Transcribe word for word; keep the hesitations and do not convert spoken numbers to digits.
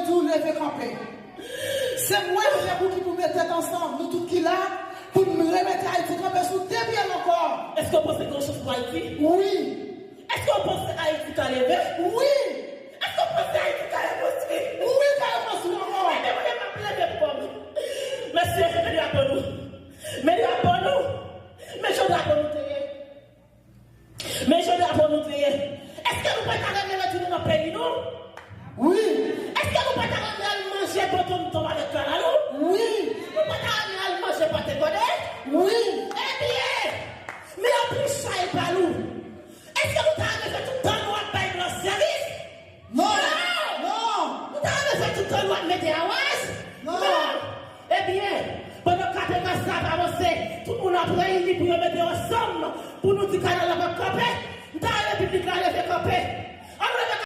Di w leve kanpe. Se mwen, Jacques, ki pou met tèt ansanm, nou tout ki la, pou n remete Ayiti kanpe sou de pye l ankò. Èske w panse gen yon chans pou Ayiti? Wi. Èske w panse Ayiti ka leve? Wi. Èske w panse Ayiti ka rekonstwi? Wi, ka rekonstwi ankò. Mwen, mwen, m ap leve kò m. Mesye, men drapo nou. Men drapo nou. Men jan drapo nou te ye. Men jan drapo nou te ye. Èske nou pa ta renmen retounen nan peyi nou? Wi. Èske nou pa ta renmen al manje bon tonmtonm avèk kalalou? Wi. Nou pa ta renmen al manje pate kode? Wi. Ebyen, men anpil chay pa nou. Èske nou ta renmen fè tout tan nou ap bay blan sèvis? Non. Non. Non. Nou ta renmen fè tout tan nou ap mete awaz? Non. Non. Ebyen, pandan katrevan sa ap avanse, tout moun ap reyini pou yo mete yo ansanm pou nou di kanal la p ap kanpe. M ta renmen piblik la leve kanpe.